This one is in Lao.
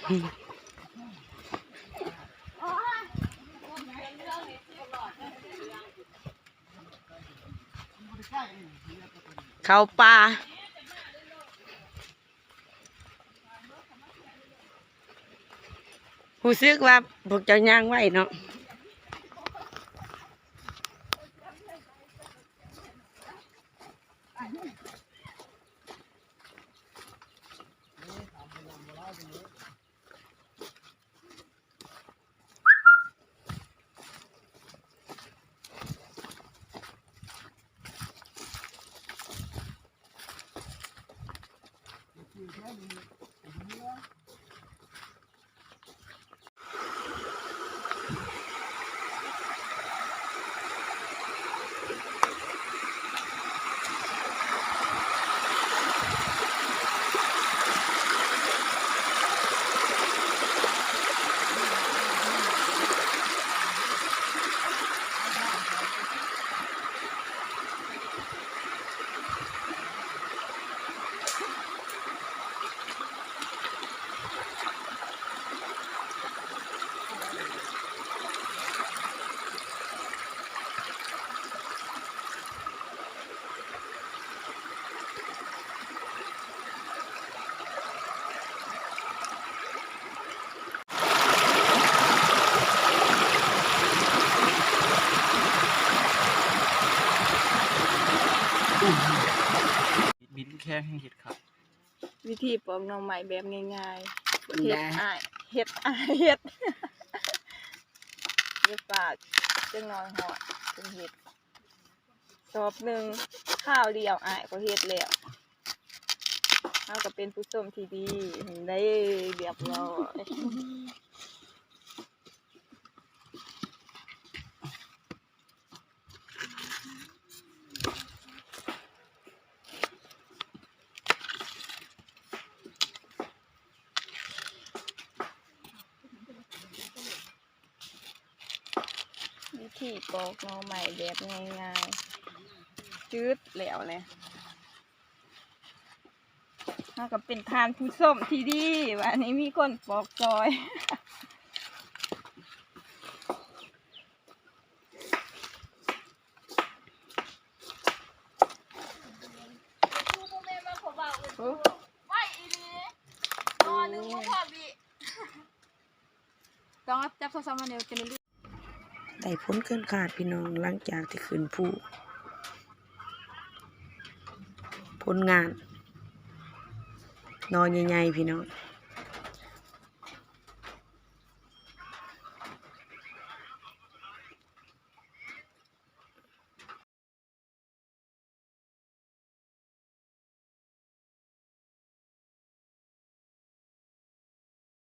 ເຂົ້າປ່າ ຮູ້ສຶກວ່າພວກເຈົ້າຍ່າງໄວເນາະ. ບິນແຄງແຮງເຮັດຄັກ. ວິທີປອກໜໍ່ໄມ້ແບບງ່າຍໆ ເຮັດອ້າຍ ເຮັດອ້າຍເຮັດ ຢ່າຝາກ ຈັກໜ້ອຍຮອດຈຶ່ງເຮັດ. ສອບໜຶ່ງ ຄາວດຽວອ້າຍກໍເຮັດແລ້ວ. ເຮົາກໍເປັນຜູ້ຊົມທີ່ດີ ໄດ້ລຽບຮ້ອຍ. ວິທີປອກໜໍ່ໄມ້ແບບງ່າຍໆ ຈືດແລ້ວແຫຼະ. ເຮົາກໍເປັນທ່ານຜູ້ຊົມທີ່ດີ ວ່ານີ້ມີຄົນປອກຊ່ອຍ. ໄວອີ່ຫຼີ ໜໍ່ໜຶ່ງບໍ່ພໍບິ ຕ້ອງຈັບໂທລະສັບມາແນວ ໄດ້ຜົນເກີນຄາດພີ່ນ້ອງ ຫຼັງຈາກທີ່ຂຶ້ນພູ. ຜົນງານໜໍ່ໃຫຍ່ໆ ພີ່ນ້ອງ.